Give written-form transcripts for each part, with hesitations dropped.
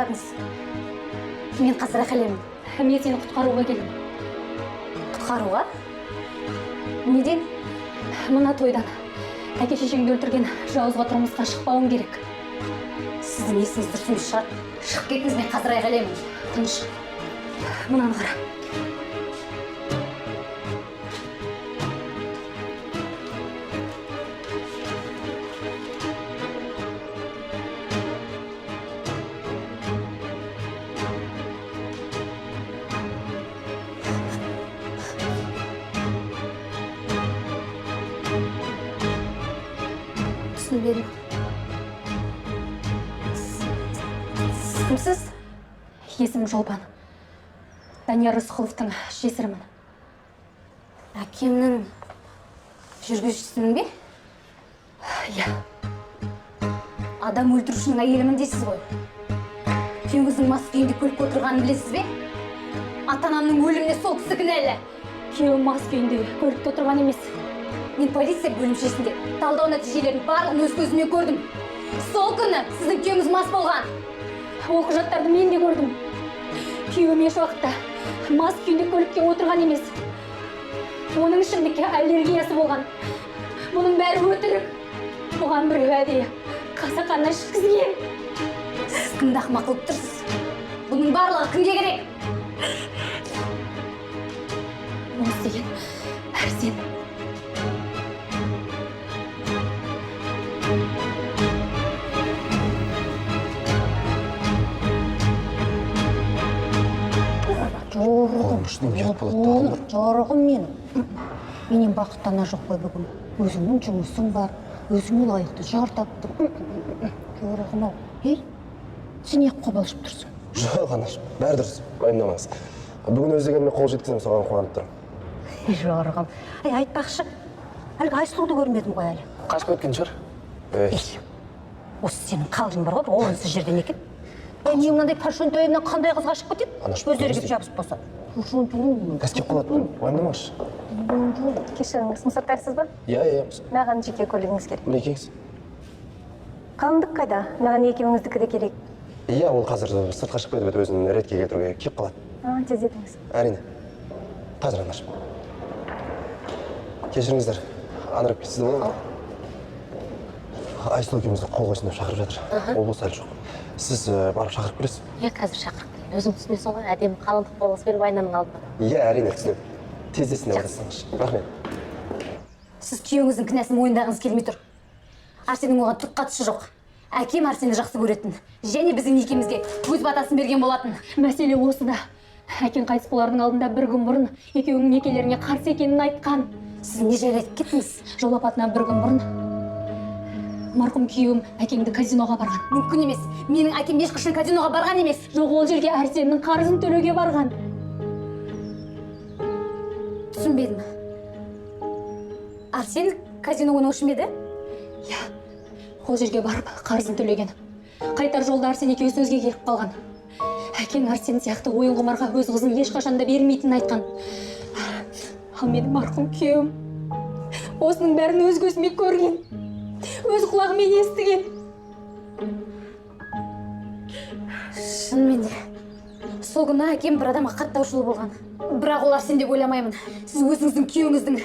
Тоқтаңыз. Мен қазір айқайлаймын. Мен сені құтқаруға келдім. Құтқаруға? Неден? Мына тойдан. Әке шешеңді өлтірген жауызға тұрмысқа шықпауың керек. Сіздің есіңіз дұрыс емес шығар. Шығып кетіңіз, мен қазір айқайлаймын. Тыныш. Мынаны қара. Түсінбедім. Сіз кімсіз? Есімім Шолпан. Данияр Рысқұловтың жесірімін. Әкемнің жүргізушісімін бе? Иә. Адам өлтірушінің әйелімін дейсіз ғой. Күйеуіңіздің мас күйінде көлікке отырғанын білесіз бе? Ата-анамның өліміне сол кісі кінәлі. Күйеуім мас күйінде көлікте отырған емес. Мен полиция бөлімшесінде талдау нәтижелерін барлығын өз көзіммен көрдім. Сол күні сіздің күйеуіңіз мас болған. Ол құжаттарды мен де көрдім. Күйеуім еш уақытта мас күйінде көлікке отырған емес. Оның ішімдікке аллергиясы болған. Бұның бәрі өтірік. Бұған біреу әдейі қасақана ішкізген. Сіз кімді ақымақ қылып тұрсыз? Бұның барлығы кімге керек? Оны істеген Әрсен. Жорығым, ұят болады да. жорығым менің. Менен бақытты ана жоқ қой бүгін. Өзіңнің жұмысың бар, өзіңе лайықты жар таптың. Жорығым ау. Ей, сен неғып қобалжып тұрсың? Жоқ, анашым, бәрі дұрыс, уайымдамаңыз. Бүгін өз дегеніме қол жеткіземін, соған қуанып тұрмын. Жорығым. Ай, айтпақшы, әлгі Айсұлуды көрмедім ғой әлі. Қашып кеткен шығар. Ей, Осы сенің қалжың бар ғой, бір орынсыз жерден екен. Ей, мен мынандай пашонтойымнан қандай қыз қашып кетеді? Анашым, Өздері келіп жабысып болса. Қазір келіп қалады, уайымдамаңызшы. Кешіріңіз, Мұсатайсыз ба? Иә, иә. Маған жеке көлігіңіз керек. Мінекейіңіз. Қалыңдық қайда? Маған екеуіңіздікі де керек. Иә, ол қазір сыртқа шығып кетіп еді, өзін ретке келтіруге келіп қалады. Тездетіңіз. Әрине. Қазір, анашым. Кешіріңіздер, Анар әпке, сізде бола ма? Айсұлу екеумізді қол қойсын деп шақырып жатыр. Ол болса әлі жоқ. Сіз барып шақырып келесіз? Иә, қазір шақырып келейін. Өзің түсінесің ғой, әдемі қалыңдық болғысы келіп айнаның алдында. Иә, әрине түсінемін. Тездетсін деп айтсаңызшы. Рахмет. Сіз күйеуіңіздің кінәсін мойындағыңыз келмей тұр. Арсеннің оған түк қатысы жоқ. Әкем Арсенді жақсы көретін. Және біздің некемізге өз батасын берген болатын. Мәселе осыда. Әкең қайтыс болардың алдында бір күн бұрын екеуіңнің некелеріңе қарсы екенін айтқан. Сіз не жайлы айтып кеттіңіз? Жол апатынан бір күн бұрын марқұм күйеуім әкеңді казиноға барған. Мүмкін емес. Менің әкем ешқашан казиноға барған емес. Жоқ, ол жерге Арсеннің қарызын төлеуге барған. Түсінбедім. Арсен казино ойнаушы ма еді? Иә, ол жерге барып қарызын төлеген. Қайтар жолда Арсен екеуі сөзге келіп қалған. Әкең Арсен сияқты ойын құмарға өз қызын ешқашан да бермейтінін айтқан. Ал менің марқұм күйеуім осының бәрін өз көзімен көрген, өз құлағымен естіген. Шынымен де сол күні әкем бір адамға қатты ашулы болған. Бірақ ол Арсен деп ойламаймын. Сіз өзіңіздің күйеуіңіздің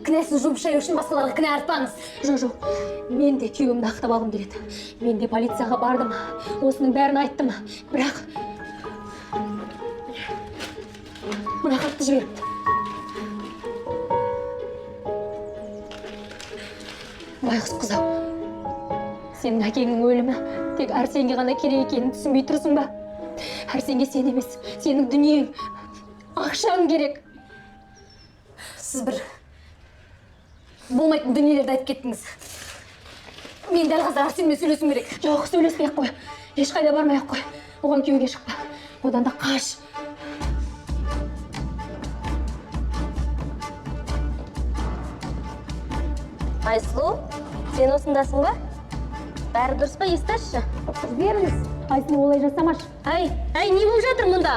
кінәсін жуып шаю үшін басқаларға кінә артпаңыз. Жоқ, жоқ, мен де күйеуімді ақтап алғым келеді. Мен де полицияға бардым, осының бәрін айттым. Бірақ мына хатты жіберіпті. Байғұс қыз-ау, сенің әкеңнің өлімі тек Арсенге ғана керек екенін түсінбей тұрсың ба? Арсенге сен емес, сенің дүниең, ақшаң керек. Сіз бір болмайтын дүниелерді айтып кеттіңіз. Мен дәл қазір Арсенмен сөйлесуім керек. Жоқ, сөйлеспей ақ қой. Ешқайда бармай ақ қой. Оған күйеуге шықпа. Одан да қаш. Айсұлу, сен осындасың ба? Бәрі дұрыс па, естәші? Беріңіз. Айсұлу, олай жасамашы. Әй, әй, не болып жатыр мұнда?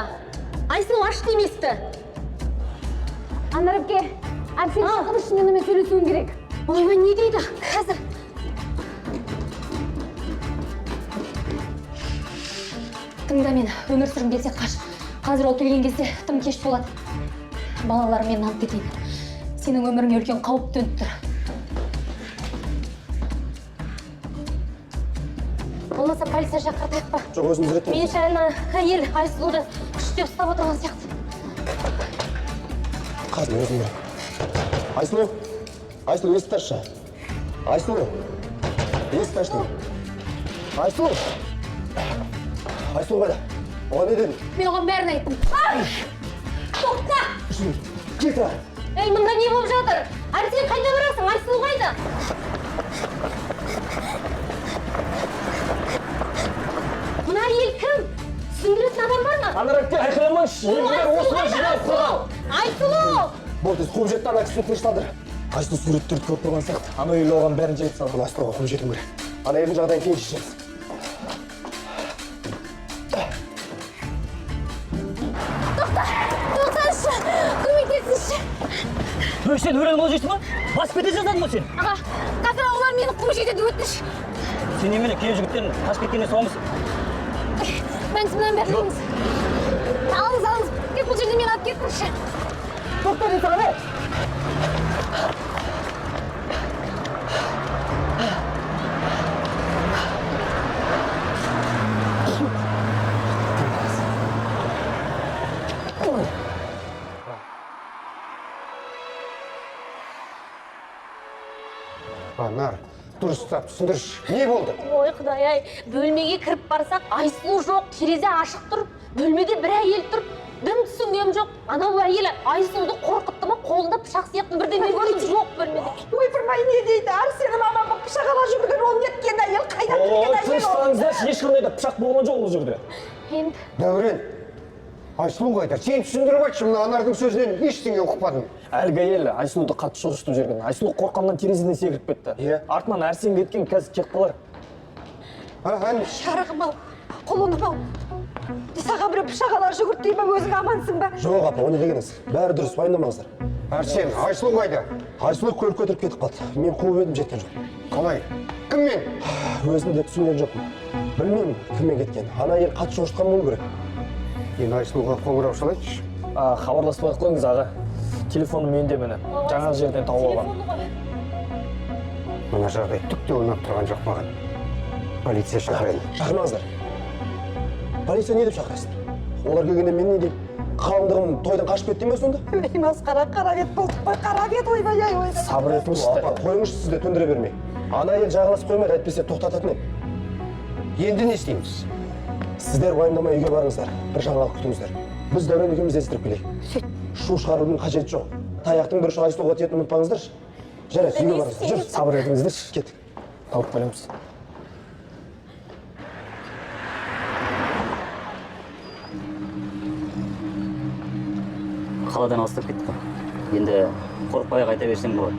Айсұлу, аш деместі. Анар әпке, Арсен шақырыңызшы, мен онымен сөйлесуім керек. Ойбай, не дейді? Қазір. Тыңда мені, өмір сүргің келсе қаш. Қазір ол келген кезде тым кеш болады. Балаларыммен алып кетейін. Сенің өміріңе үлкен қауіп төніп тұр. Болмаса полиция шақыртайық па? Жоқ, өзіміз реттейміз. Меніңше ана әйел Айсұлуды күштеп ұстап отырған сияқты. Қазір мен өзім барамын. Айсұлу, Айсұлу, есікті ашшы. Айсұлу, есікті аш деймін. Айсұлу! Айсұлу қайда? Оған не дедің? Мен оған бәрін айттым. Тоқта! Кел тұра! Ей, мында не болып жатыр? Арсен, қайда барасың? Айсұлу қайда? Мына әйел кім? Түсіндіретін адам бар ма? Анар әпке, айқайламаңызшы. Елдер осылай жиналып қойған. Айсұлу! Болды, қуып жетті, ана кісіні тынышталдыр. Айсұлу суреттерді көріп тұрған сияқты. Ана әйел оған бәрін жайып салды. Бұл Айсұлуға қуып жетуім керек. Ана әйелдің жағдайын кейін шешеміз. Тоқтаңызшы! Көмектесіңізші! Өй, сен өлең болып жүрсің ба? Басып кете жаздадың ба сен? Аға, қазір олар мені қуып жетеді, өтініш. Сен немене, күйеу жігіттен қашып кеткеннен соңмысың? Мәнсіз мынаны бәрін алыңыз. Алыңыз, алыңыз. Тек бұл жерден мені алып кетіңізші. Тоқта деймін саған, ей! Анар, дұрыстап түсіндірші, не болды? Ой, құдай-ай, бөлмеге кіріп барсақ, Айсұлу жоқ, терезе ашық тұр, бөлмеде бір әйел тұр. Дым түсінгенім жоқ. Анау әйел Айсұлуды қорқытты ма, қолында пышақ сияқты бірдеңе көрдім, жоқ бөлмеде. Ойпырмай, не дейді? Арсенім мамам пышақ ала жүгірген, ол неткен әйел, қайдан Ой, келген әйел ол? тынышталыңыздаршы, ешқандай да пышақ болған жоқ ол жерде. Енді Дәурен, Айсұлу қайда? Сен түсіндіріп айтшы, мына Анардың сөзінен ештеңе ұқпадым. Әлгі әйел Айсұлуды қатты шошытып жіберген. Айсұлу қорыққаннан терезеден секіріп кетті. Иә. Артынан Арсен кеткен, қазір келіп қалар. Ән, Жарығым ау, құлыным ау. Саған біреу пышақ ала жүгірді дей ме, өзің амансың ба? Жоқ, апа, о не дегеніңіз? Бәрі дұрыс, уайымдамаңыздар. Арсен, Айсұлу қайда? Айсұлу көлік көтеріп кетіп қалды. Мен қуып едім, жеткен жоқ. Қалай? Кіммен? Өзім де түсінген жоқпын. Білмеймін, кіммен кеткенін. Ана әйел қатты шошытқан болу керек. Мен Айсұлуға қоңырау шалайыншы. Хабарласпай ақ қойыңыз, аға. Телефоным менде міне. Жаңа жерден тауып алғам. Мына жағдай түк те ұнап тұрған жоқ маған. Полиция шақырайын. Шақырмаңыздар. Полиция не деп шақырасыздар? Олар келгенде мен не деймін? Қалыңдығым тойдан қашып кетті ме сонда? Ей, масқара, қара бет болдық қой, қара бет, ойбай, ай, ойбай. Сабыр етіңізші. Апа, қойыңызшы сіз де төндіре бермей. Ана әйел жағаласып қоймайды, әйтпесе тоқтататын еді. Енді не істейміз? Сіздер уайымдамай үйге барыңыздар, бір жаңалық күтіңіздер. Біз Дәурен екеуміз іздестіріп келейік. Шу шығарудың қажеті жоқ. Таяқтың бір ұшы Айсұлуға тиетінін ұмытпаңыздаршы. Жарайды, үйге барыңыздар. Жүр, Сабыр етіңіздерші. Кеттік. Тауып келеміз. Қаладан алыстап кеттік қой. Енді қорықпай қайта берсең болады.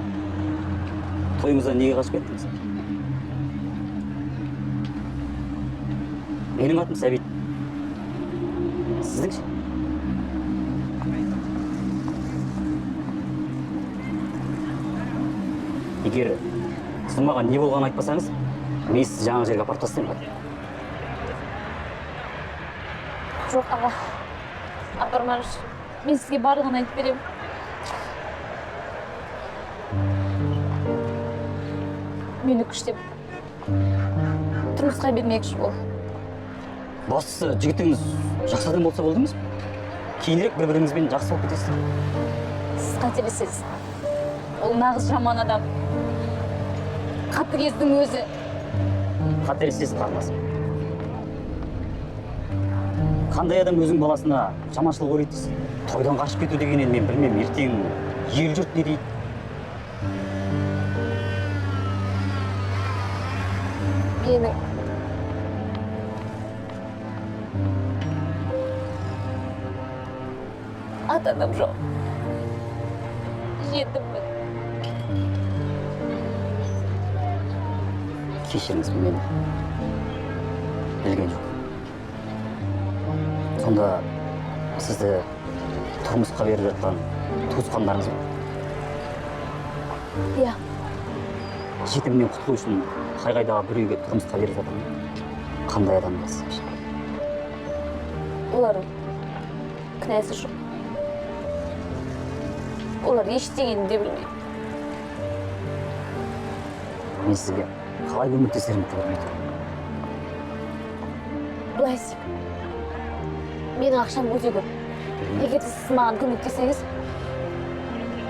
Тойымыздан неге қашып кеттіңіз? Менің атым Сәбит. Сіздің ше? Егер сіз маған не болғанын айтпасаңыз, мен сізді жаңа жерге апарып тастаймын. Жоқ, аға. Апармаңызшы. Мен сізге барлығын айтып беремін. Мені күштеп тұрмысқа бермекші бол. Бастысы, жігітіңіз жақсы адам болса болды емес пе? Кейінірек бір-біріңізбен жақсы болып кетесіздер. Сіз қателесесіз. Ол нағыз жаман адам. Қатыгездің өзі. Қателесесіз, қарындасым. Қандай адам өзінің баласына жаманшылық ойлайды дейсіз? Тойдан қашып кету деген енді мен білмеймін, ертең ел жұрт не дейді? Менің ата-анам жоқ. Жетіммін. Кешіріңіз, мен білген жоқ. Сонда сізді тұрмысқа беріп жатқан туысқандарыңыз ба? Иә. Жетімнен құтылу үшін қай-қайдағы бір үйге тұрмысқа беріп жатыр ма? Қандай адам боласыз? Олар кінәсі жоқ. Олар ештеңені де білмейді. Мен сізге қалай көмектесерімді білмей тұрмын. Былай істейік. Менің ақшам өте көп. Егер сіз маған көмектессеңіз,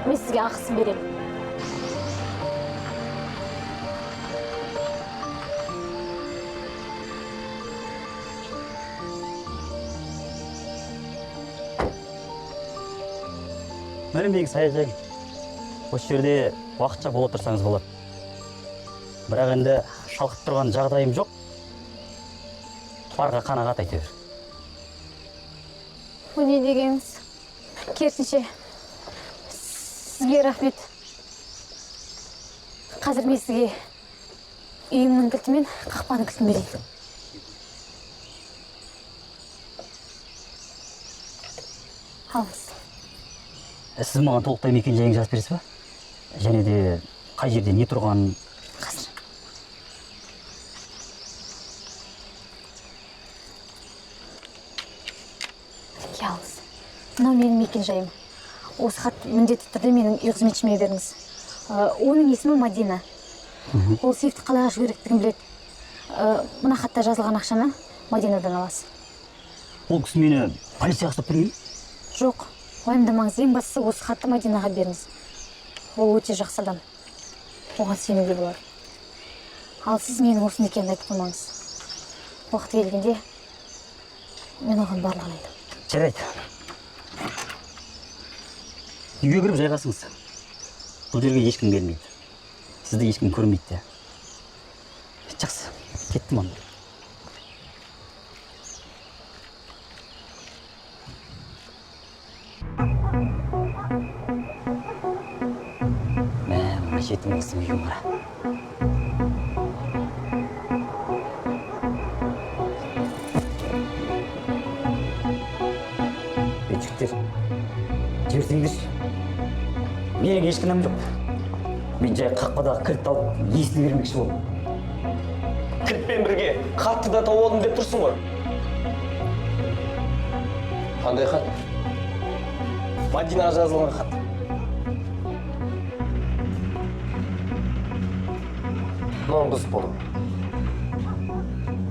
мен сізге ақысын беремін. Міне менің саяжайым. Осы жерде уақытша бола тұрсаңыз болады. Бірақ енді шалқып тұрған жағдайым жоқ. Барға қанағат әйтеуір. Бұл не дегеніңіз? Керісінше, сізге рахмет. Қазір мен сізге үйімнің кілті мен қақпаның кілтін берейін. Алыңыз. Сіз маған толықтай мекен-жайыңызды жазып бересіз ба? Және де қай жерде не тұрғанын. Қазір. Алыңыз. Мынау менің мекен-жайым. Осы хат міндетті түрде менің үй қызметшіме беріңіз. Оның есімі Мадина. Ол сейфті қалай ашу керектігін біледі. Мына хатта жазылған ақшаны Мадинадан аласыз. Ол кісі мені полицияға ұстап бермей ме? Жоқ, уайымдамаңыз. Ең бастысы осы хатты Мадинаға беріңіз. Ол өте жақсы адам. Оған сенуге болады. Ал сіз менің осында екенімді айтып қоймаңыз. Уақыты келгенде мен оған барлығын айтамын. Жарайды. Үйге кіріп жайғасыңыз. Бұл жерге ешкім келмейді. Сізді ешкім көрмейді де. Жақсы, кеттім онда. Мә, мына жетім қыздың үйін қара. Жігіттер, жіберсеңдерші. Менің еш кінәм жоқ. Мен жай қақпадағы кілтті алып, иесіне бермекші болдым. Кілтпен бірге хатты да тауып алдым деп тұрсың ғой. Қандай хат? Мадинаға жазылған хат. Мынауың бұзық болды.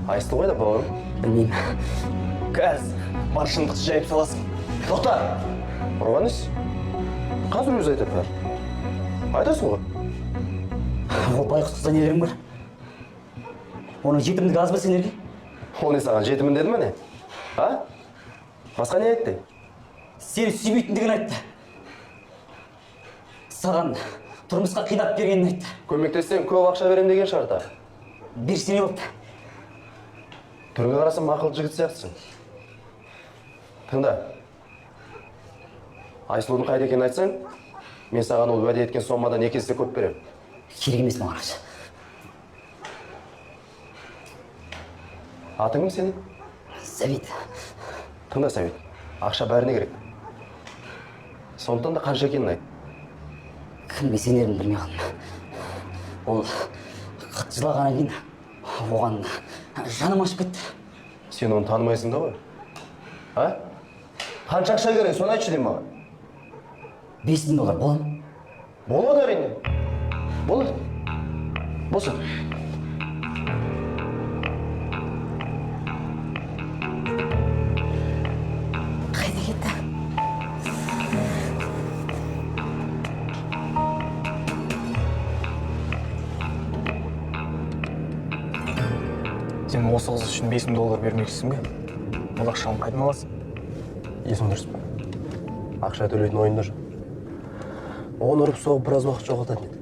Айсұлу қайда, бауырым? Білмеймін. Қазір бар шындықты жайып саласың. Тоқта! Ұрған іс? Қазір өзі айтады бәрі. Айтасың ғой. Ол байғұс қызда нелерің бар? Оның жетімдігі аз ба сендерге? Ол не саған жетімін деді ме не? А? Басқа не айтты? Сені сүймейтіндігін айтты. Саған тұрмысқа қинап бергенін айтты. Көмектессең көп ақша берем деген шығар тағы. Берсе не болыпты? Түріңе қарасам ақылды жігіт сияқтысың. Тыңда. Айсұлудың қайда екенін айтсаң, мен саған ол уәде еткен сомадан екі есе көп беремін. Керек емес маған ақша. Атың кім сенің? Сәбит. Тыңда, Сәбит. Ақша бәріне керек. Сондықтан да қанша екенін айт. Кімге сенерімді білмей қалдым. Ол қатты жылағаннан кейін оған жаным ашып кетті. Сен оны танымайсың да ғой? А? Қанша ақша керек, соны айтшы деймін маған. 5000 доллар бола ма? Болады әрине. Болады. Болсын. Қайда кетті? Сен осы қыз үшін 5000 доллар бермекшісің бе? Ол ақшаны қайдан аласың? Есің дұрыс па? Ақша төлейтін ойында жоқ. Оны ұрып соғып біраз уақыт жоғалтатын еді.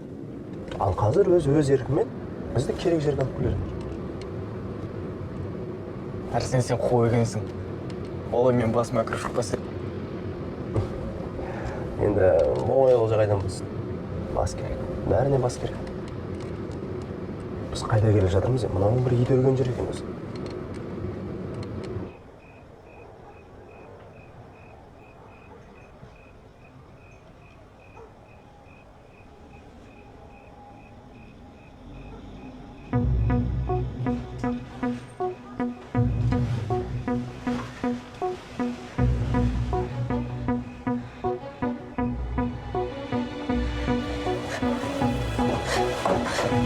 Ал қазір өз еркімен бізді керек жерге алып келер. Арсен, сен қу екенсің. Олай мен басыма кіріп шықпаса. Енді оңай олжа қайдан болсын? Бас керек. Бәріне бас керек. Біз қайда келе жатырмыз? Мынауың бір ит өлген жер екен өзі. Неге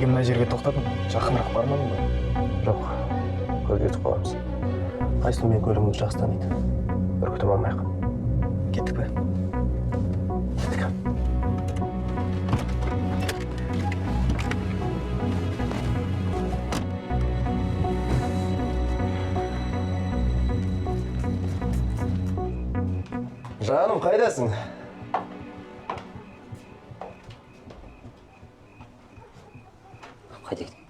мына жерге тоқтадың? Жақынырақ бармадың ба? Жоқ, көлге түсіп қаламыз. Айсұлу мен көлігімді жақсы таниды. Үркітіп алмайық. Кеттік пе? Кеттік. Жаным, қайдасың? Қайда кеттің?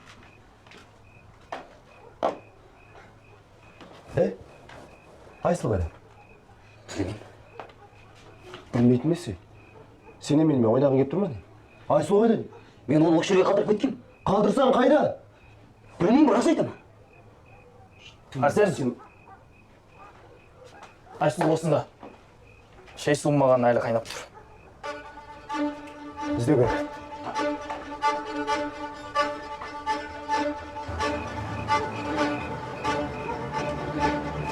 Айсұлу қайда? Білмеймін. Білмейтін емес. Сен менімен ойнағың келіп тұр ма не? Айсұлу қайда? Мен оны осы жерге қалдырып кеткем. Қалдырсаң қайда? Білмеймін, рас айтамын. Арсен, сен... Айсұлу осында. Шай суымаған, әлі қайнап тұр. Іздеу керек.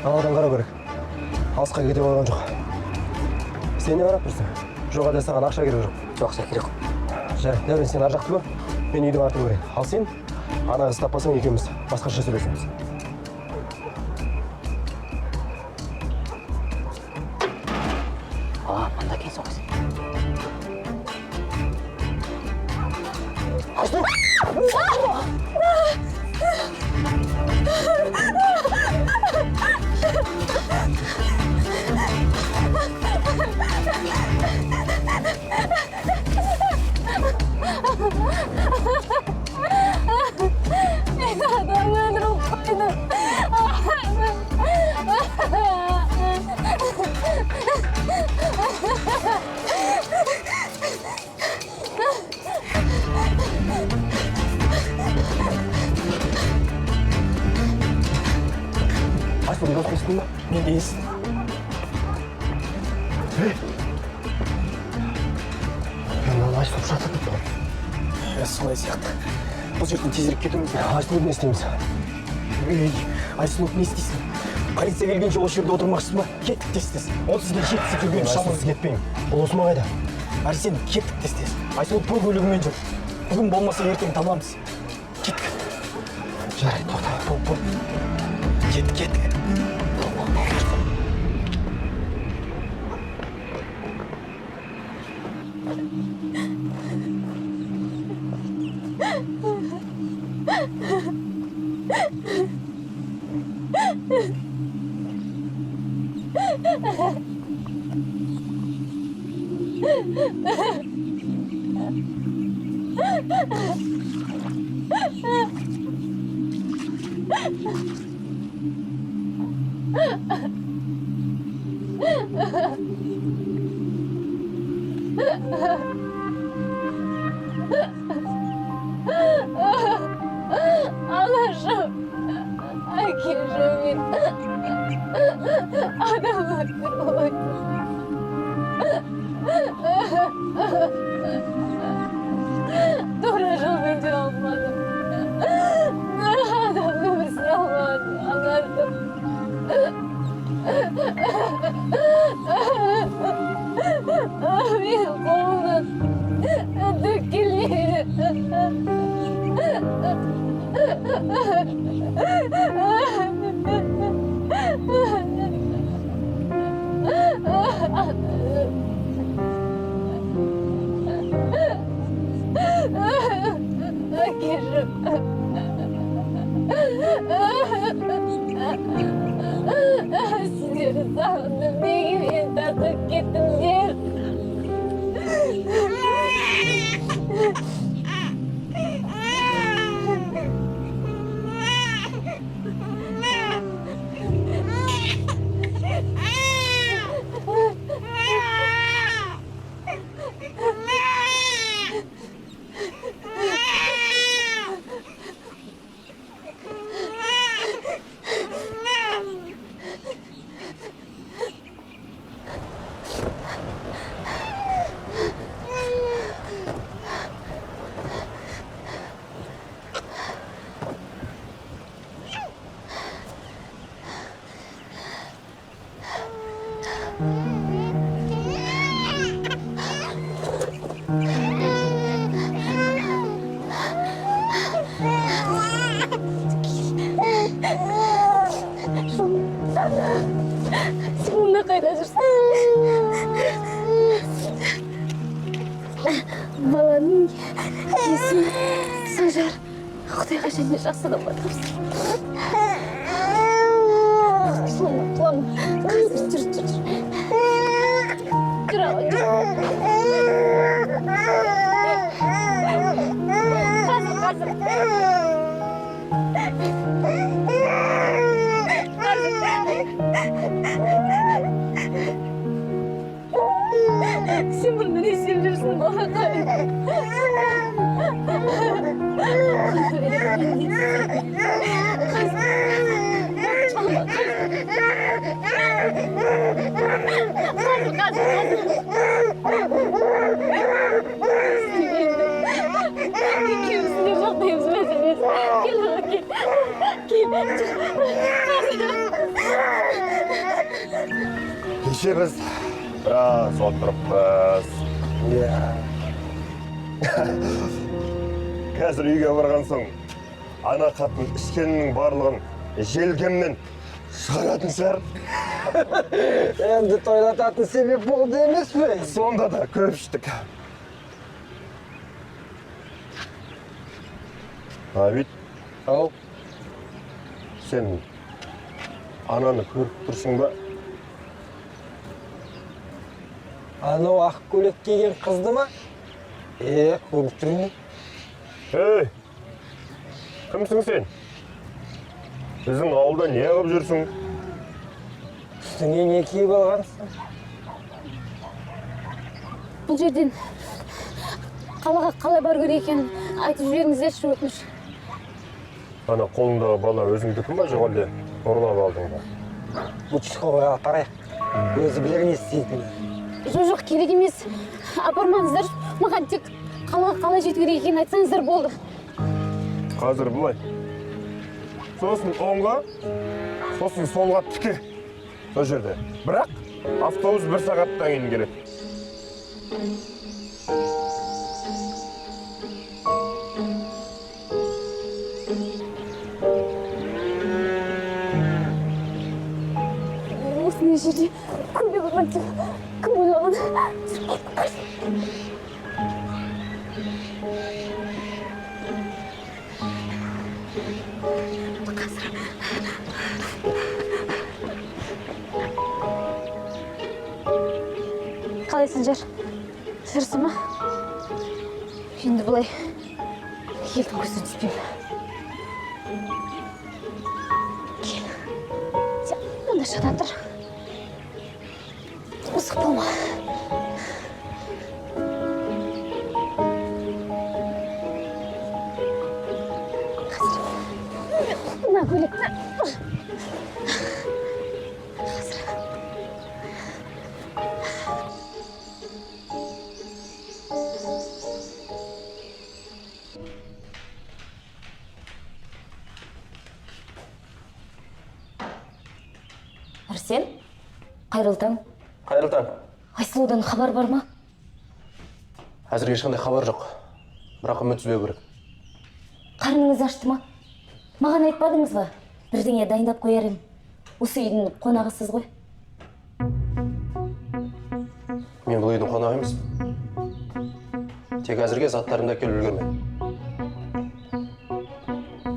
Анадан қарау керек. Алысқа кете қойған жоқ. Сен не қарап тұрсың? Жоқ, әлде саған ақша керек жоқ. Жоқ, ақша керек. Жарайды, Дәурен, сен ар жақты көр, мен үйдің артын көрейін. Ал сен ана қызды таппасаң екеуміз басқаша сөйлесеміз. А, мында екенсің ғой сен. Айсұлу! Мені адам өлтіріп қойды. Айсұлу, дауыс естідің ба? Мен де естідім. Ей! Мынаны Айсұлу жатыр деп тұр. Солай сияқты. Бұл жерден тезірек кетуіміз керек. Айсұлуды не істейміз? Ей, Айсұлуды не істейсің? Полиция келгенше осы жерде отырмақшысың ба? Кеттік тез-тез. Онсыз да жетісіп жүрген шамамыз. Айсұлусыз кетпеймін. Ол осы ма қайда? Арсен, кеттік тез-тез. Айсұлу той көлігімен жүр. Бүгін болмаса ертең табамыз. Кеттік. Жарайды, тоқта. Бол, бол. Кеттік, кеттік. Бол, бол, бол. Анашым, әкешім, мен адам өлтіріп қойды. Тура жолмен жүре алмадым. Адам өмір сүре алмадым, анашым. Менің қолымнан түк келмейді. Әкешім. Сіздерді сағындым, неге мені тастап кеттіңдер? Санжар, Құдайға және жақсы адамға тапсыр. Жылама, жылама. Қазір жүр, жүр, жүр. Жүр, ала, жүр. Қазір, қазір. Қазір. Сен бұны не істеп жүрсің, балақай? Екеуміздің де жағдайымыз мәз емес. Кел, аға, кел. Кел. Кеше біз біраз отырыппыз. Иә. Қазір үйге барған соң ана қатын ішкеннің барлығын желкемнен шығаратын шығар. Енді тойлататын себеп болды емес пе? Сонда да көп іштік. Абит, ау, сен ананы көріп тұрсың ба? Анау ақ көйлек киген қызды ма? Көріп тұрмын. Ей, кімсің сен? Біздің ауылда не қылып жүрсің? Үстіңе не киіп алғансың? Бұл жерден қалаға қалай бару керек екенін айтып жіберіңіздерші, өтініш. Ана қолыңдағы бала өзіңдікі ма, жоқ әлде ұрлап алдың ба? Участковыйға апарайық. Өзі білер не істейтінін. Жоқ, жоқ, керек емес. Апармаңыздар. Маған тек қалаға қалай жету керек екенін айтсаңыздар болды. Қазір былай. Сосын оңға, сосын солға тіке. Сол жерде. Бірақ автобус 1 сағаттан кейін келеді. Осындай жерде күнде болған деп кім ойлаған? Қазір. Қалай, Санжар? Жүрсің ма? Енді былай елдің көзіне түспеймін. Кел. Сен мында жата тұр. Бұзық болма. Қазір. Мына көйлекті. Қазір. Арсен, қайырлы таң. Қайырлы таң. Айсұлудан хабар бар ма? Әзірге ешқандай хабар жоқ. Бірақ үміт үзбеу керек. Қарныңыз ашты ма? Маған айтпадыңыз ба? Бірдеңе дайындап қояр едім. Осы үйдің қонағысыз ғой. Мен бұл үйдің қонағы емеспін. Тек әзірге заттарымды әкеліп үлгермедім.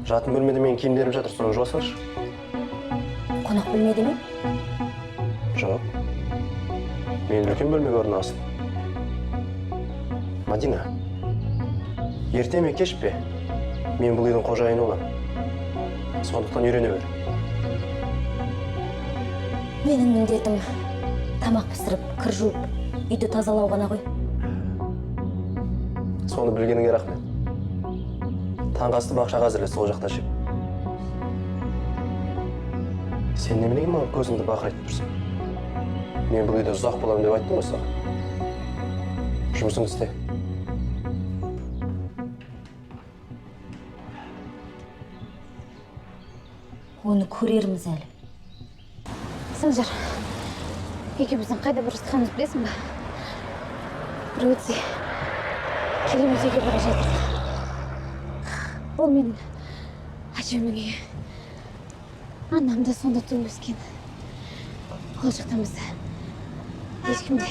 Жатын бөлмеде менің киімдерім жатыр, соны жуа салшы. Қонақ бөлмеде ме? Жоқ. Мен үлкен бөлмеге орналастым. Мадина, ерте ме кеш пе, мен бұл үйдің қожайыны боламын. Сондықтан үйрене бер. Менің міндетім тамақ пісіріп, кір жуып, үйді тазалау ғана ғой. Соны білгеніңе рахмет. Таңғы асты бақшаға әзірле, сол жақта жеп. Сен неменеге маған көзіңді бақырайтып тұрсың? Мен бұл үйде ұзақ боламын деп айттым ғой саған. Жұмысыңды істе. Оны көрерміз әлі. Санжар, екеуміздің қайда бара жатқанымызды білесің бе? Бір өте керемет үйге бара жатырмыз. Ол менің әжемнің үйі. Анам да сонда туып өскен. Ол жақтан бізді ешкім де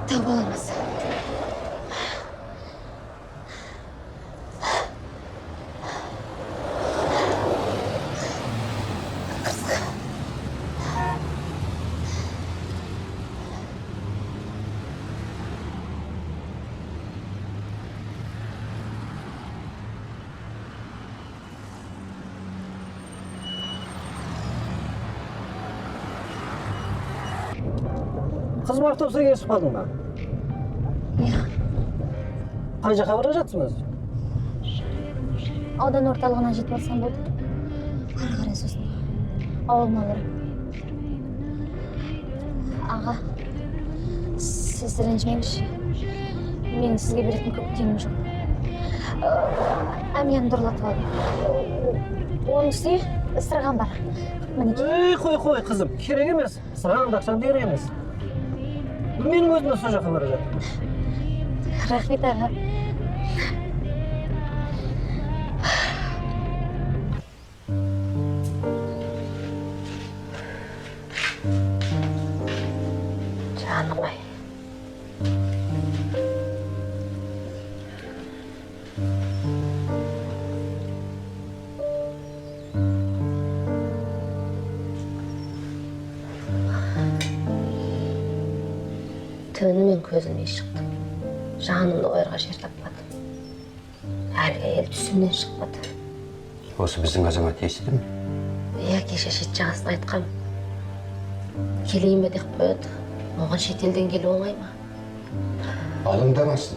таба алмас. Қызым, автобусқа келісіп қалдың ба? Иә. Қай жаққа бара жатсың өзі? Аудан орталығына жетіп алсам болды. Ары қарай сосын ауылыма барамын. Аға, сіз ренжімеңізші. Менің сізге беретін көп тиыным жоқ. Әмиянды ұрлатып алдым. Оның үстіне сырғам бар. Мінекей. Ей, қой, қой, қызым, керек емес. Сырғаң да ақшаң да керек емес. Менің өзім де сол жаққа бара жатырмын. Рахмет, аға. Жаным ай. Түнімен көзімнен шықты. Жанымды қоярға жер таппадым. Әлгі әйел түсімнен шықпады. Осы біздің азамат естіді ме? Иә, кеше шет жағасын айтқам. Келейін бе деп қояды. Оған шетелден келу оңай ма? Алаңдамасын.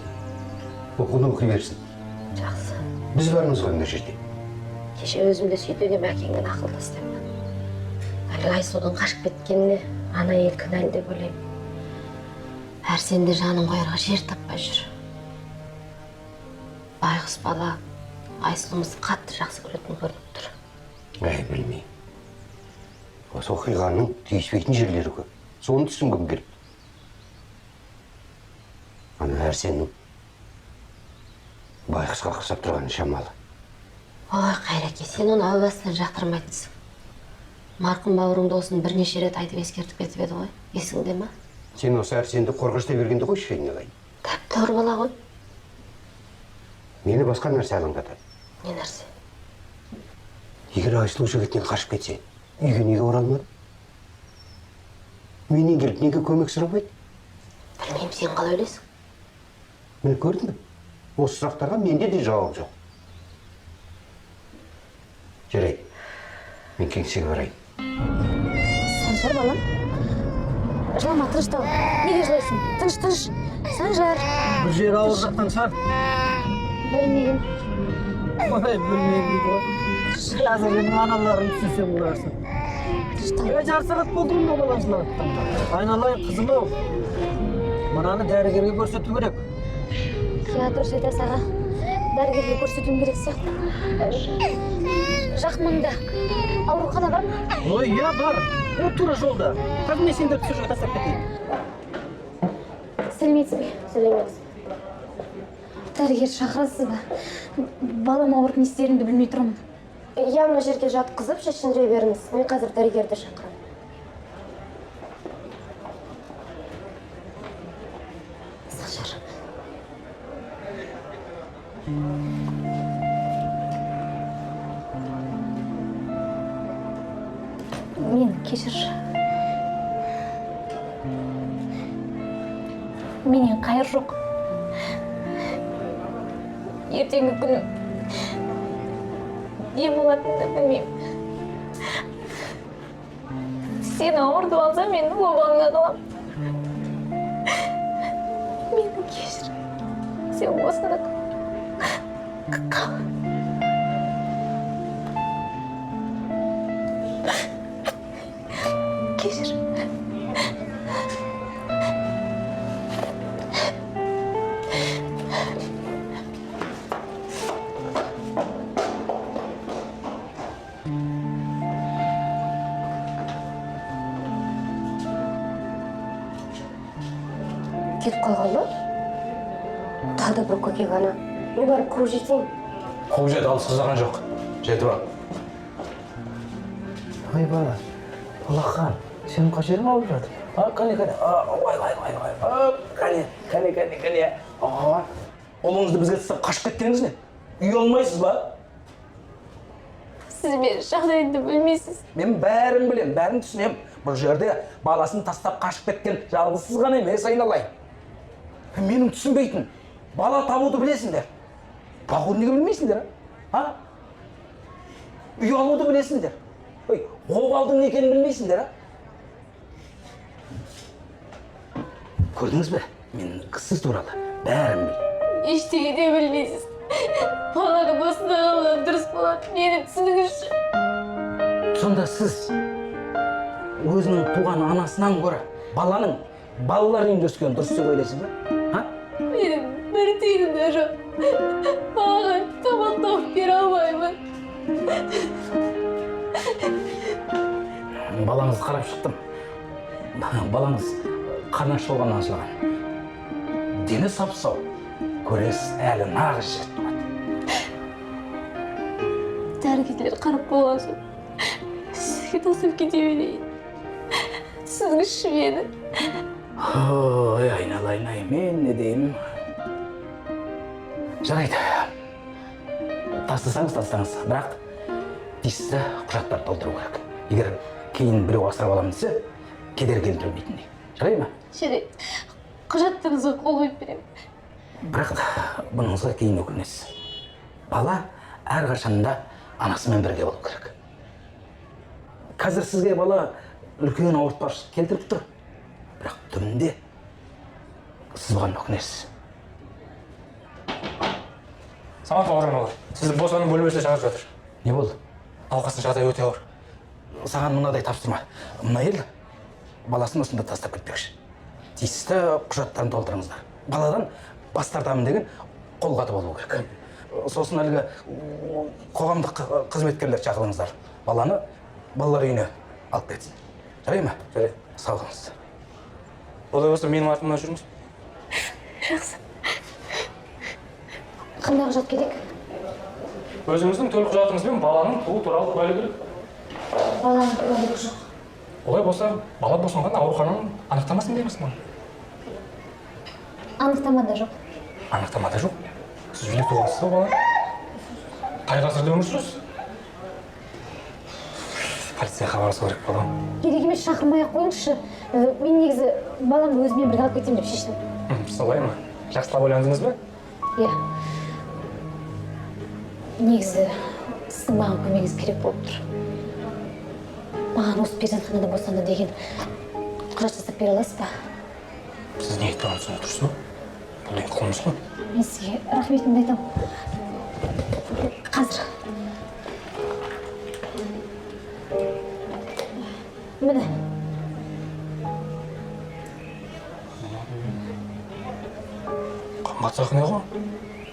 Оқуын оқи берсін. Жақсы. Біз бармыз ғой мына жерде. Кеше өзім де сөйтіп едім, әкеңмен ақылдас деп. Әлгі Айсұлудың қашып кеткеніне ана әйел кінәлі деп ойлаймын. Әрсен де жанын қоярға жер таппай жүр. Байғұс бала Айсұлуымызды қатты жақсы көретін көрініп тұр. Әй, білмеймін. Осы оқиғаның түйіспейтін жерлері көп. Соны түсінгім келіп. Ана Әрсеннің байғұсқа ұқсап тұрғаны шамалы. Ой, Қайреке, сен оны әу бастан жақтырмайтынсың. Марқұм бауырыңды осыны бірнеше рет айтып ескертіп кетіп еді ғой. Есіңде ма? Сен осы Әрсенді қорғаштай бергенде қойшы, айналайын. Тәп-тәуір бала ғой. Мені басқа нәрсе алаңдатады. Не нәрсе? Егер Айсұлу жігітінен қашып кетсе, үйге неге оралмады? Менен келіп неге көмек сұрамайды? Білмеймін, сен қалай ойлайсың? Міне көрдің бе? Осы сұрақтарға менде де жауап жоқ. Жарайды, мен кеңсеге барайын. Санжар, балам. Жылама, тыныштал. Неге жылайсың? Тыныш, тыныш. Санжар. Бір жері ауыр жақтан шығар. Білмеймін. Ой, білмеймін дейді ғой. Қазір менің аналарым түсінсем боларсың. Е, жарты сағат болды ғой мына бала жылап жатқанына. Айналайын, қызым ау. Мынаны дәрігерге көрсету керек. Иә, дұрыс айтасыз, аға. Дәрігерге көрсетуім керек сияқты. Жақын маңда аурухана бар ма? Ой, иә, бар. Ол тура жолда. Қазір мен сендерді сол жерге тастап кетейін. Сәлеметсіз бе? Сәлеметсіз. Дәрігер шақырасыз ба? Балам ауырып не істерімді білмей тұрмын. Иә, мына жерге жатқызып шешіндіре беріңіз. Мен қазір дәрігерді шақырамын. Санжар. Мені кешір. Менен қайыр жоқ. Ертеңгі күнім не болатынын да білмеймін. Сені ауыртып алсам, мен обалыңа қаламын. Мені кешір. Сен осында қал. Кешір. Кетіп қалған ба? Тағы да бір көкек ана. Мен барып қуып жетейін. Қуып жет, алысқа ұзаған жоқ. Жетіп ал. Ой, бала, балақан, сенің қай жерің ауырып жатыр? А, қане, қане, ой, ой, ой, ой, қане, қане, қане, қане. Ұлыңызды бізге тастап қашып кеткеніңіз не? Ұялмайсыз ба? Сіз менің жағдайымды білмейсіз. Мен бәрін білем, бәрін түсінем. Бұл жерде баласын тастап қашып кеткен жалғыз сіз ғана емес, айналайын. Менің түсінбейтін, бала табуды білесіңдер. Бағуды неге білмейсіңдер, а? Ұялуды білесіңдер. Ой, обалдың не екенін білмейсіңдер, а? Көрдіңіз бе? Мен сіз туралы бәрін білемін. Ештеңе де білмейсіз. Баланың осында қалғаны дұрыс болады. Мені түсініңізші. Сонда сіз өзінің туған анасынан гөрі баланың балалар үйінде өскенін дұрыс деп ойлайсыз ба? А? Менің бір тиыным да жоқ. Балаға тамақ тауып бере алмаймын. Балаңызды қарап шықтым. Балаңыз қарны аш болғаннан жылаған. Дені сап-сау. Көресіз, әлі нағыз жігіт болады. Дәрігерлер қарап болған соң сізге тастап кете берейін. Түсініңізші мені. Ой, айналайын-ай, мен не деймін. Жарайды. Тастасаңыз, тастаңыз. Бірақ тиісті құжаттар толтыру керек. Егер кейін біреу асырап аламын десе, кедергі келтірмейтіндей. Жарай ма? Жарайды. Құжаттарыңызға қол қойып беремін. Бірақ бұныңызға кейін өкінесіз. Бала әрқашанда анасымен бірге болу керек. Қазір сізге бала үлкен ауыртпашылық келтіріп тұр. Бірақ түбінде сіз бұған өкінесіз. Самат Бауыржанұлы, сізді босану бөлмесіне шақырып жатыр. Не болды? Науқастың жағдайы өте ауыр. Саған мынадай тапсырма. Мына әйел баласын осында тастап кетпекші. Тиісті құжаттарын толтырыңыздар. Баладан бас тартамын деген қолғаты болу керек. Сосын әлгі қоғамдық қызметкерлер шақырыңыздар. Баланы балалар үйіне алып кетсін. Жарай ма? Жарайды. Сау болыңыз. Олай болса менің артымнан жүріңіз. Жақсы. Қандай құжат керек? Өзіңіздің төлқұжатыңыз бен баланың туу туралы куәлігі керек. Баланың куәлігі жоқ. Олай болса, бала босанған аурухананың анықтамасын беріңіз маған. Анықтама да жоқ. Анықтама да жоқ? Сіз үйде туғансыз ба бала? Қай ғасырда өмір сүресіз? Полицияға хабарласу керек балам. Керек емес, шақырмай ақ қойыңызшы. Мен негізі баламды өзіммен бірге алып кетемін деп шештім. Солай ма? Жақсылап ойландыңыз ба? Иә. Негізі сіздің маған көмегіңіз керек болып тұр. Маған осы перзентханада босанды деген құжат жасап бере аласыз ба? Сіз не айтып тұрғаныңызды түсініп тұрсыз ба? Бұл деген қылмыс қой. Мен сізге рахметімді айтамын. Қазір. Міне. Қымбат сақина ғой.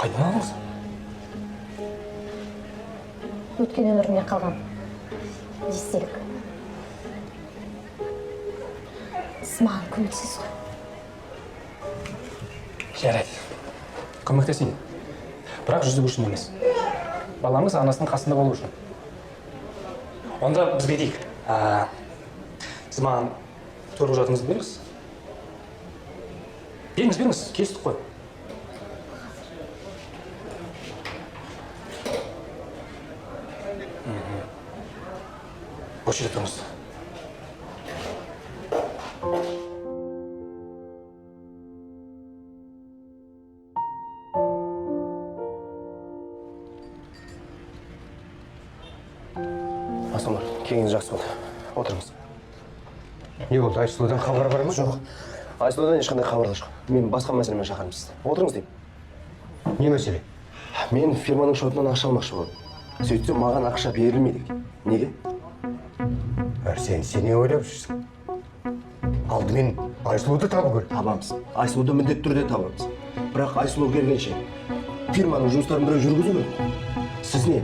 Қайдан алдыңыз? Өткен өмірімнен қалған естелік. Сіз маған көмектесесіз ғой. Жарайды. Көмектесейін. Бірақ жүзік үшін емес. Балаңыз анасының қасында болу үшін. Онда біз бүйтейік. Сіз маған төлқұжатыңызды беріңіз. Беріңіз, беріңіз, келістік қой. Осы жерде тұрыңыз. Асылмар, келгеніңіз жақсы болды. Отырыңыз. Не болды, Айсұлудан хабар бар ма? Жоқ, Айсұлудан ешқандай хабар да жоқ. Мен басқа мәселемен шақырдым сізді. Отырыңыз деймін. Не мәселе? Мен фирманың шотынан ақша алмақшы болдым. Сөйтсем маған ақша берілмейді екен. Неге? Арсен, сен не ойлап жүрсің? Алдымен Айсұлуды табу керек. Табамыз. Айсұлуды міндетті түрде табамыз. Бірақ Айсұлу келгенше фирманың жұмыстарын біреу жүргізу керек. Сіз не?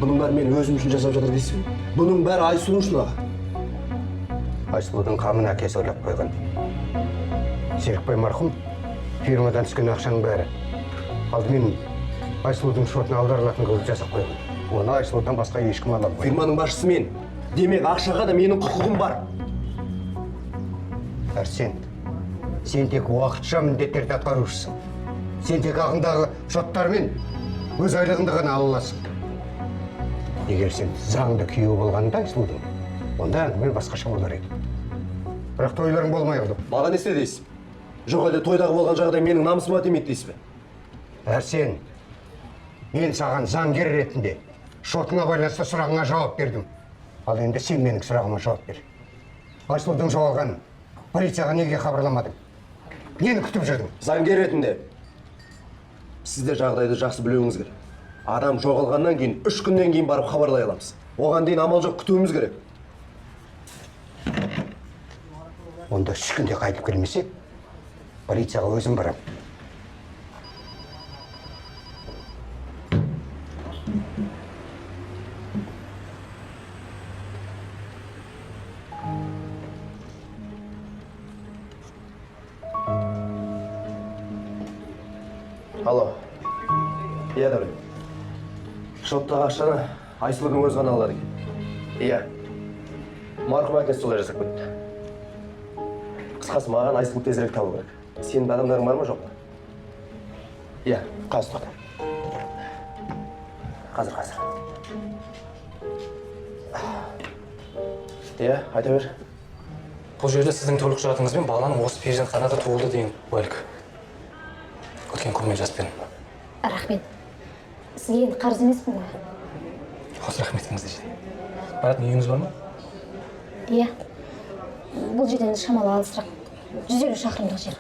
Бұның бәрі мен өзім үшін жасап жатыр дейсіз бе? Бұның бәрі Айсұлу үшін аға. Айсұлудың қамын әкесі ойлап қойған. Серікбай марқұм фирмадан түскен ақшаның бәрі алдымен Айсұлудың шотына аударылатын қылып жасап қойған. Оны Айсұлудан басқа ешкім ала алмайды. Фирманың басшысы мен. Демек, ақшаға да менің құқығым бар. Арсен, сен тек уақытша міндеттерді атқарушысың. Сен тек ағымдағы шоттармен өз айлығыңды ғана ала аласың. Егер сен заңды күйеу болғанда Айсұлудың, онда әңгіме басқаша болар еді. Бірақ тойларың болмай қалды. Маған не істе дейсіз? Жоқ әлде тойдағы болған жағдай менің намысыма тимейді дейсіз бе? Арсен, мен саған заңгер ретінде шотыңа байланысты сұрағыңа жауап бердім. Ал енді сен менің сұрағыма жауап бер. Айсұлудың жоғалғанын полицияға неге хабарламадың? Нені күтіп жүрдің? Заңгер ретінде сіз де жағдайды жақсы білуіңіз керек. Адам жоғалғаннан кейін 3 күннен кейін барып хабарлай аламыз. Оған дейін амал жоқ, күтуіміз керек. Онда 3 күнде қайтып келмесе, полицияға өзім барам. Алло. Иә, Дәурен. Шоттағы ақшаны Айсұлудың өзі ғана алады екен. Иә. Марқұм әкесі солай жасап кетті. Қысқасы, маған Айсұлу тезірек табу керек. Сенің адамдарың бар ма, жоқ па? Иә, қазір тоқта. Қазір, қазір. Иә, айта бер. Бұл жерде сіздің төлқұжатыңыз бен баланың осы перзентханада туылды деген куәлік. Өткен көмек жазып бердім. Рахмет. Сізге енді қарыз емеспін ғой. Осы рахметіңізді жете. Баратын үйіңіз бар ма? Иә. Бұл жерден шамалы алысырақ. 150 шақырымдық жер.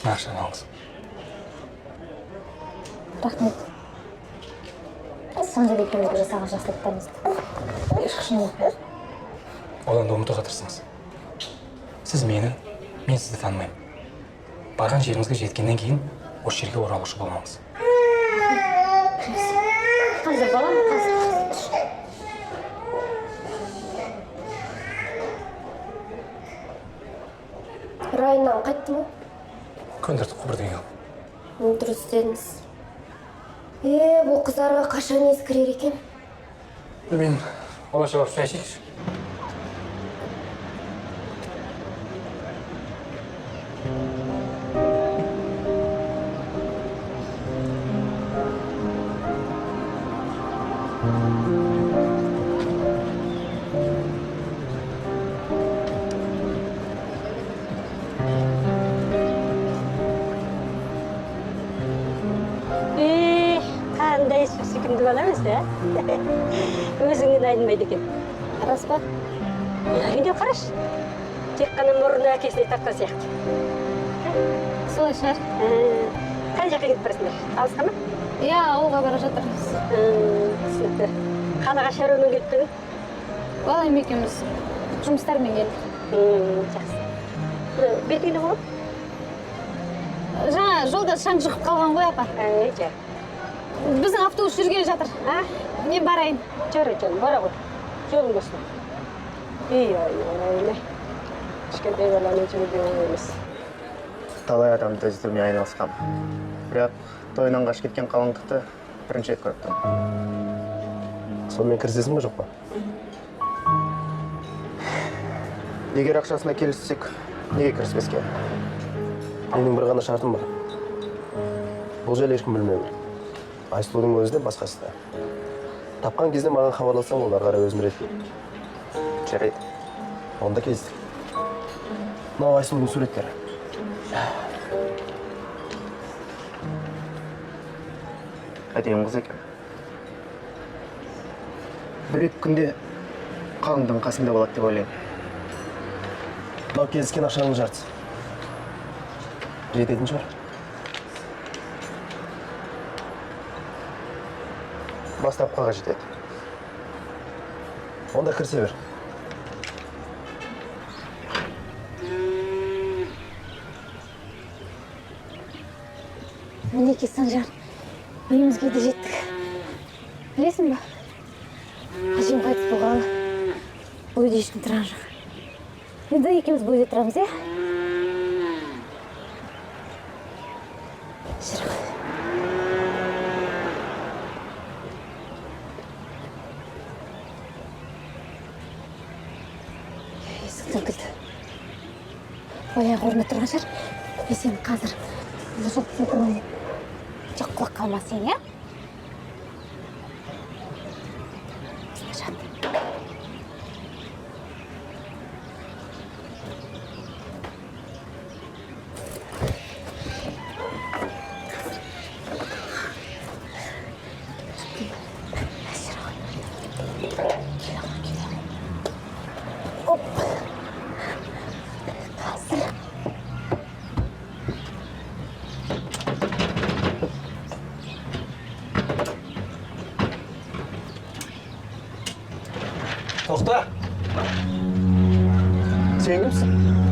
Ақшаны алыңыз. Рахмет. Санжар екеумізге жасаған жақсылықтарыңызды ешқашан ұмытпаймын. Одан да ұмытуға тырысыңыз. Сіз мені, мен сізді танымаймын. Барған жеріңізге жеткеннен кейін осы жерге оралушы болмаңыз. Қазір балам, қазір. Райынан қайтты ма? Көндірдік қой бірдеңе қылып. Дұрыс дедіңіз. Бұл қыздарға қашан ес кірер екен? Білмеймін. Олайша барып шай ішейікші. Қандай сүйкімді бала өзі, ә? Өзіңнен айнымайды екен. Рас па? Әрине, қарашы. Тек қана мұрны әкесіне тартқан сияқты. Солай шығар. Қай жаққа кетіп барасыңдар? Алысқа ма? Иә, ауылға бара жатырмыз. Түсінікті. Қалаға шаруамен келіп пе едің? Балам екеуміз жұмыстармен келдік. Жақсы. Бетіңе не болды? Жаңа жолда шаң жұғып қалған ғой, апа. Жа. Біздің автобус жүргелі жатыр. Мен барайын. Жарайды, жаным, бара ғой. Жолың болсын. Ей, ай, кішкентай баламен жүру де оңай емес. Талай адамды іздеумен айналысқам. Бірақ тойынан қашып кеткен қалыңдықты бірінші рет көріп тұрмын. Сонымен кірісесің бе, жоқ па? Егер ақшасына келіссек, неге кіріспеске? Менің бір ғана шартым бар. Бұл жайлы ешкім білмеу керек. Айсұлудың өзі де, басқасы да. Тапқан кезде маған хабарласаң, олар қарай өзім реттеймін. Жарайды. Онда келістік. Мынау Айсұлудың суреттері. Әдемі қыз екен. Бір-екі күнде қалыңдың қасында болады деп ойлаймын. Мынау келіскен ақшаның жартысы. Жететін шығар. Бастапқыға жетеді. Онда кірісе бер. Мінекей, Санжар, үйімізге де жеттік. Білесің бе, әжем қайтыс болғалы бұл үйде ешкім тұрған жоқ. Енді екеуміз бұл үйде тұрамыз, иә? Жүр. Есіктің кілті баяғы орнында тұрған шығар. Мен сені қазір жоқ. Жоқ, құлақ қалма сен, иә? Жат. Оп. Тоқта! Сен кімсің?